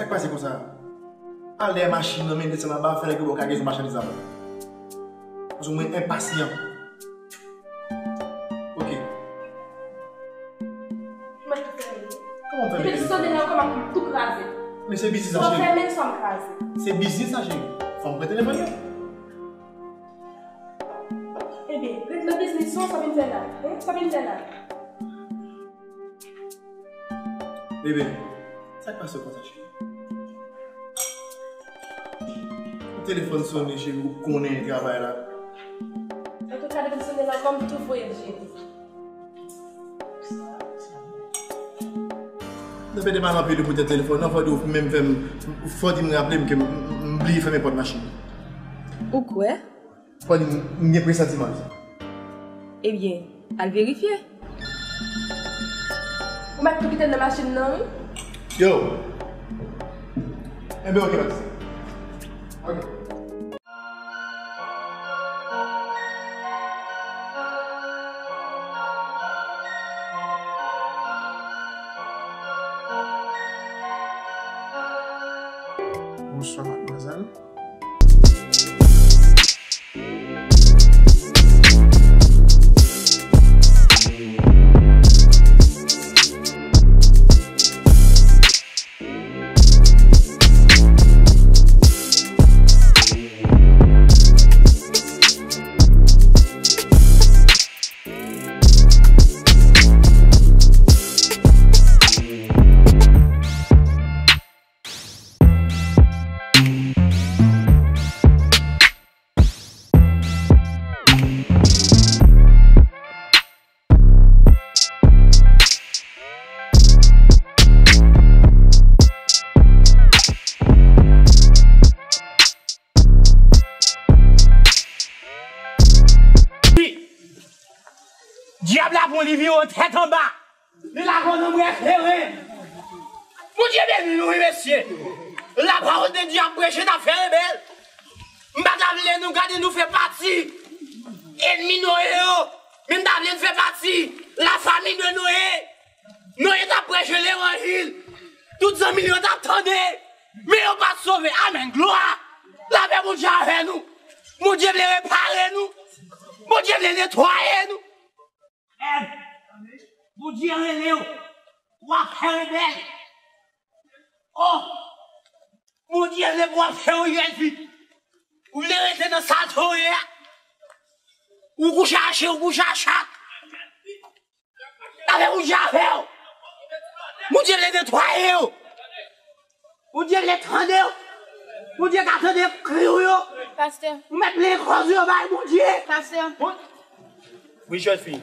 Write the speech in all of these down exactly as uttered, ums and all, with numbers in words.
Pase konsa. Al dèyè machin nan, men desann anba, fè nèg yo ba w kagezon machandiz la. Paske mwen enpasyan. Ok. Kòman w fè? Depi l sonnen nan, kòman m ap tou kraze. Men se biznis sa, cheri. Swa fèmen, swa m kraze. Se biznis sa, cheri. Fò m pran telefòn nan. Ebyen, ret nan biznis ou, sa vin fè la. Hein? Sa vin fè la. Bebe, sa k pase w konsa, cheri? Ou telefòn sonnen, cheri, ou konnen travay la. Antouka, depi l sonnen la, kòm tou voye l jere. Nan pede pale anpil pou tèt telefòn nan, fò di w menm fè m, fò di m raple m ke m, m, m bliye fèmen pòt machin. Ou kwè? Fò di m, m gen presantiman sa. Ebyen, al verifye. Ou mèt tou kite l nan machin nan, wi. Yo! Enben, ok, pa di sa. Ok. Bonswa, madmwazèl. Dyab la pran li vire yon tèt anba. Li lage w nan bwè kleren. Bondye beni nou, wi, mesye. Lapawòl de Dye ap preche, n ap fè rebèl. M pa ta vle nou gade nou fè pati ènmi Noye yo. Men m ta vle n fè pati lafanmi de Noye. Noye t ap preche levanjil. Tout zanmi l yo t ap tande. Men yo pa t sove. Amèn. Glwa. Lapè Bondye avè nou. Bondye vle repare nou. Bondye vle netwaye nou. Èv, Bondye rele w, w ap fè rebèl. Oh, Bondye rele w, w ap fè yon jèn fi. Ou vle rete nan saleté w ye a. Ou kouche a chen, ou kouche a chat. Afè Bondye avè w. Bondye vle netwaye w. Bondye vle tande w. Bondye ka tande kri w yo. Pastè. Ou mèt plenyen kòz yo bay Bondye. Pastè. Bon. Wi, jèn fi.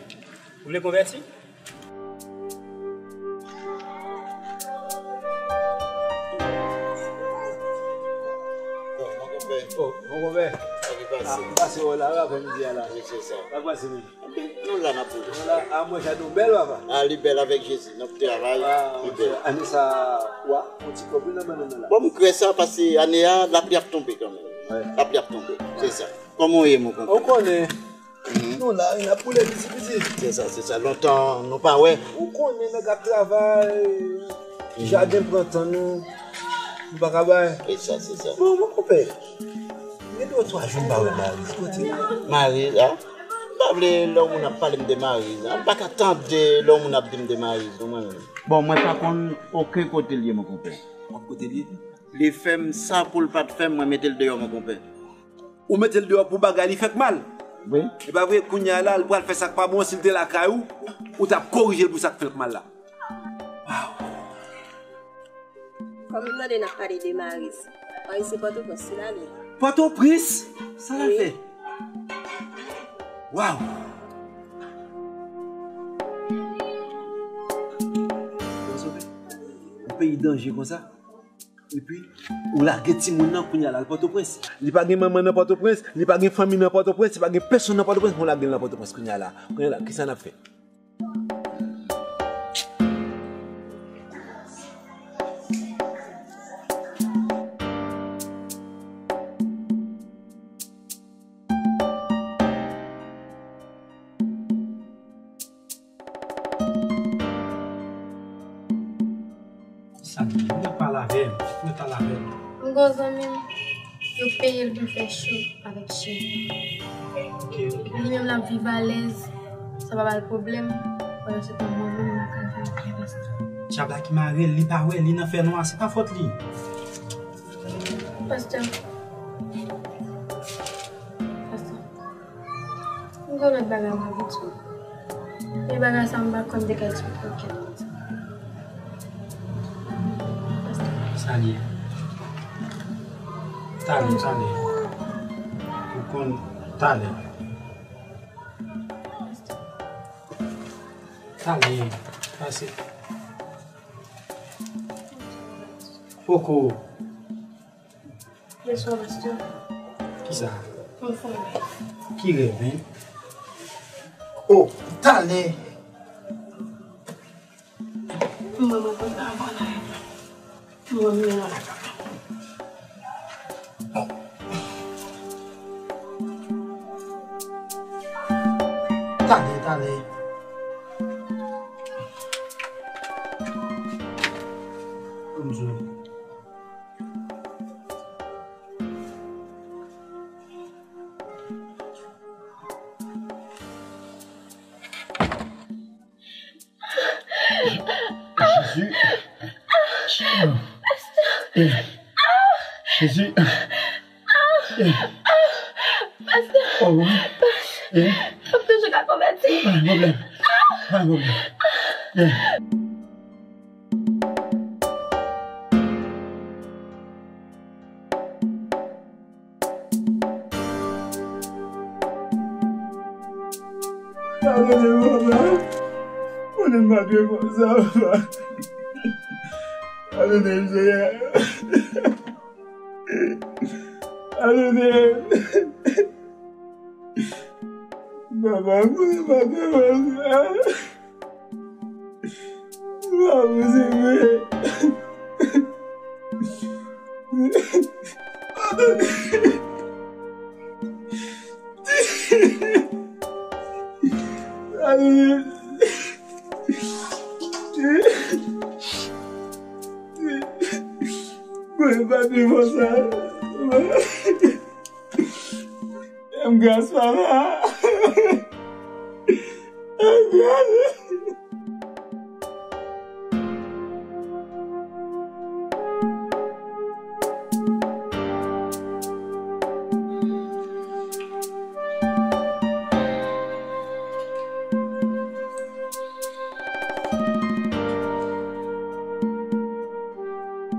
Ou vle konvèti? Oh, mon konpè. Oh, mon konpè. Sa ki pase? Ah, m pase wè la, wè, aprèmidi a la. Wi, se sa. Sa k pase menm? Nou la n ap boule. Nou la, a mwen, jaden w bèl, papa. A, li bèl avèk Jezi. N ap travay, li bèl. Ane sa, wa, yon ti kòb, wi, nan men nou la. Bon, m kwè sa, paske ane a, lapli ap tonbe kanmenm. Lapli ap tonbe, se sa. Kòman w ye, mon konpè? Ou konnen, nou la, wi, n ap boule piti piti. Se sa, se sa. Lontan, nou pa wè. Ou konnen, nèg ap travay, jaden pran tan nou, nou pa ka bay. Se sa, se sa. Bon, mon konpè, gen de twa jou m pa wè Mariz. Kote l? Mariz, a? M pa vle lè yon moun ap pale m de Mariz, a. M pa ka tande lè yon moun ap di m de Mariz, non, mwen menm. Bon, mwen pa konn okenn kote l ye, mon konpè. Ou konn kote l ye? Li fè m sa pou l pa t fè m, mwen mete l deyò, mon konpè. Ou mete l deyò pou bagay li fèk mal? Wi. E pa vre, kounye a la, l pral fè sa k pa bon, si l te lakay ou, ou t ap korije l pou sa k fè l mal la. Waw. Kòm m tande n ap pale de Mariz, Mariz se Pòtoprens tou l ale. Pòtoprens? Sa l al fè? Waw! Yon peyi danje konsa. Epi, ou lage timoun nan kounye a la al Pòtoprens. Li pa gen manman nan Pòtoprens, li pa gen fanmi nan Pòtoprens, li pa gen pèsonn nan Pòtoprens, men w lage l nan Pòtoprens kounye a la. Kounye a la, kisa n ap fè? Sa ki mwen pale avè m, mwen pa M gen yon zanmi m, yo peye l pou l fè cho avèk chen. Ok, ok. Li menm l ap viv alèz, sa pa ba l pwoblèm. Pandan se tan mwen menm m pa ka viv byen, pastè. Dyab la ki mare l, li pa wè, li nan fènwa, se pa fòt li. Pastè. Pastè. M gen lòt bagay m ap di w. Men bagay sa m pa konn de ka eksplike w. Sa l ye? Talè, talè. Ou konn talè. Talè, pase. Poko. Bonswa, pastè. Kisa? M fè yon rèv. Ki rèv, en? O, talè. M wè mwen konn avan la. M wè m nan la. Talè, talè. Konn jwe. Jezi. Jezi. Oh. Eh. M toujou ka konvèti. Pa gen pwoblèm. Pa gen pwoblèm. Eh. Padone m, papa. Padone m, pa dwe konsa, papa. Padone m, Senyè. Padone m. Papa, padone m, papa. Bravo, se vre. Mwen pa te fè sa. Fè m gras, papa. Fè m gras.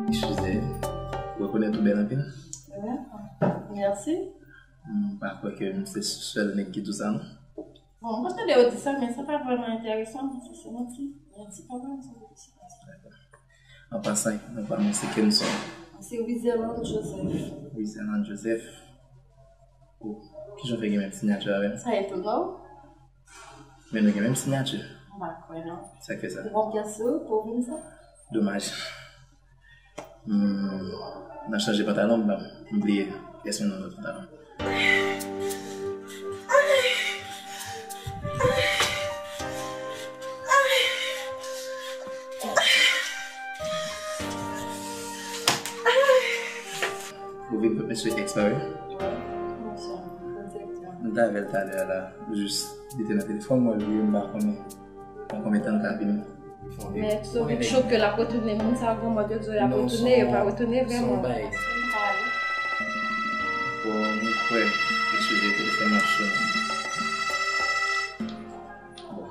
Eskize, ou rekonèt ou bèl anpil. Mèsi. M pa kwè ke m se sèl nèg ki di w sa, non. Bon, mwen tande yo di sa, men sa pa vrèman enteresan, se, se manti. Manti pa vrèman, se manti. An pasan, non pa mwen se Kenson. Se Wizeland Joseph. Wizeland Joseph. Oh, kijan w fè gen menm siyati avè m? Sa etone w? Men nou gen menm siyati. M pa kwè, non. Sa k fè sa? Ou gon pyès sou ou pou w vin sa? Domaj. Hmm, nan chanje pantalon, m bliye pyès mwen nan lòt pantalon. Ou vin pou mesye ex la, wi? Wi, monchè, m t avè l talè a la, jis li te nan telefòn mwen, li, m pa konnen. Nan konbyen tan l ka vini? Men sou Big Show ke l ap retounen, moun sa yo gon mòd yo di yo y ap retounen, yo pa retounen vrèman. Bon, m kwè, eskize, telefòn nan sonnen. Bon.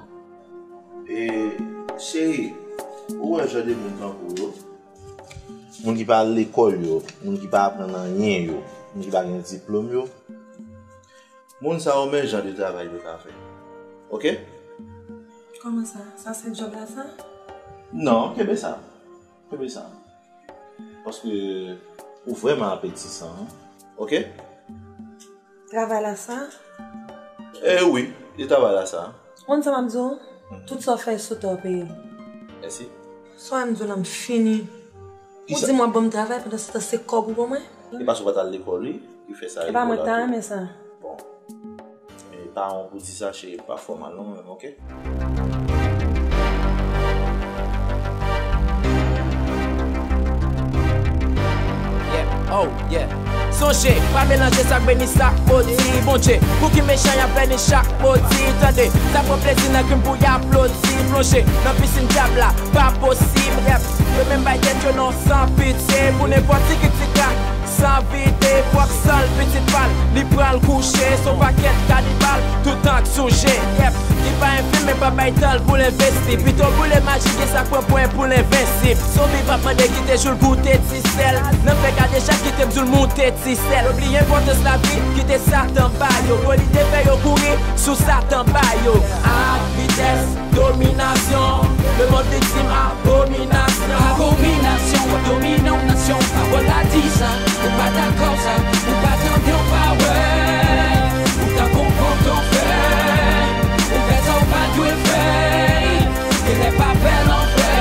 E, cheri, ou wè jan de moun tankou yo? Moun ki pa al lekòl yo, moun ki pa aprann anyen yo, moun ki pa gen diplòm yo, moun sa yo, men jan de travay yo ka fè. Oke? Kòman sa? Sa se djòb la sa? Non, kenbe sa. Kenbe sa. Paske ou vrèman apetisan, wi. Oke? Travay la sa? E wi, li travay la sa. Ou konn sa m ap di w? Tout sa w fè sou tè w peye. Mèsi. Sa w wè m di w la m fini. Ou di m w ap ban m travay pandan se tan se kòb ou ban mwen? E paske w pa t al lekòl wi, ki fè sa. E pa mwen k ta renmen sa. Bon. E pa wont pou di sa, cheri, pa fè w mal non, men, oke? Oh, yeah. Sonje, pa melanje sa k beni sa k modi. Bondye, pou ki mechan y ap beni chak modi. Tande, sa pran plezi nan krim pou y aplodi. Plonje nan pisin dyab la, pa posib. Yep. Yo menm bay tèt yo non san pitye. Pou nenpòt ti kritik la, san vide. Pwòp san l pitit pa l, li pran l kouche. Se yon pakèt kanibal, tout tan k souje. Yep. Li pa enfim, men pa bay tan l pou l envesti. Pito boule maji, gen sa k pran pwen pou l envensib. Zonbi p ap mande kite jou l goute ti sèl. Nan fè kadejak, kite m di w l moute ti sèl. Yo bliye enpòtans lavi, kite Satan ba yo. Gwo lide fè yo kouri sou Satan ba yo. Ak vitès, dominasyon. Lemonn viktim, abominasyon. Abominasyon, w ap domine yon nasyon. Pawòl la di sa, ou pa dakò sa, ou pa tande, w pa wè. Ou tankou yon pòtofèy, ou fè sa w pa dwe fè. Genlè pa bèl an frè,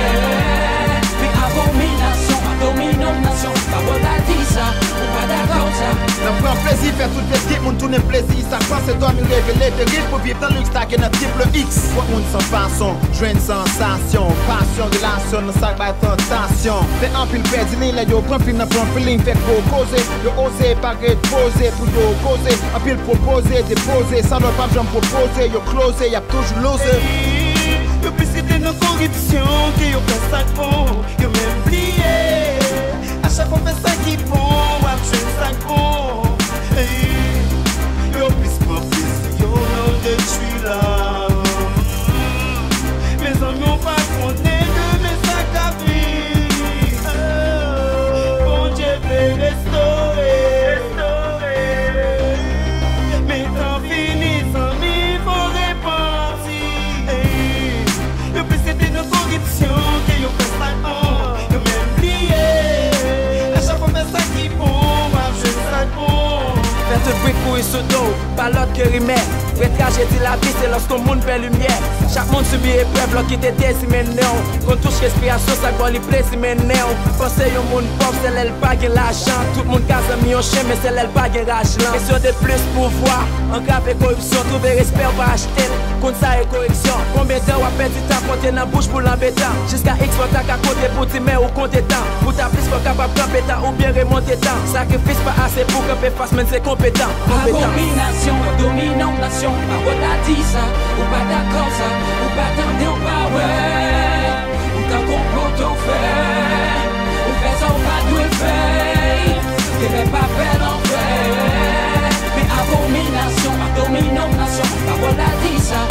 men abominasyon, w ap domine yon nasyon. Pawòl la di sa, ou pa dakò sa. Nan pran plezi, fè tout vye kit, moun tounen plezi. Sa k panse dòmi revele, terib pou viv nan liks, lage nan triple X. Twòp moun san fason, jwenn sansasyon, pasyon, relasyon nan sa k bay tantasyon. Fè anpil pèdi liy lè yo pran fil nan pran feeling, fè gwo koze. Yo oze pa ret poze pou yo koze. Anpil pwopoze, depoze, sa lòt p ap janm pwopoze. Yo kloze, y ap toujou loze. Yo plis rete nan koripsyon ke yo fè sa k bon. Yo menm bliye, a chak fwa w fè sa ki bon, w ap jwenn sa k bon. Ey, yo plis pran plezi yo nan detwi lòm. Mezanmi, w pa konnen demen sa k ap vini. Bondye vle restore. Men tan fini, zanmi, fò repanti. Ey, yo plis rete nan koripsyon ke yo fè sa k bon. Yo menm bliye, a chak fwa w fè sa ki bon, w ap jwenn sa k bon. Fè tout bri kouri sou do w, pa lòt ke rimè. Vrè trajedi lavi se lòske yon moun pè limyè. Chak moun sibi eprèv lè w kite dezimen nen w. Konn touch respirasyon, sa k ba w li plezi mennen w. Panse yon moun pòv se lè l pa gen lajan. Tout moun ka zanmi yon chen, men se lè l pa gen raj lan. Kesyon de plis pouvwa angrave koripsyon, twouve respè w pa achte l. Konn sa e koreksyon. Konbyen tan w ap pèdi tan konte nan bouch pou l anbetan? Jiska X fò w ta ka konte pou di men ou konte tan. Pou ta plis fò w kapab kanpe tan oubyen remonte tan. Sakrifis pa ase pou kanpe fas, men se konpetan. Konpetan. Abominasyon, w ap domine yon nasyon. Pawòl la di sa, ou pa dakò sa, ou pa tande, w pa wè. Ou tankou yon pòtofèy, ou fè sa w pa dwe fè. Genlè pa bèl an frè, men abominasyon, w ap domine yon nasyon. Pawòl la di sa,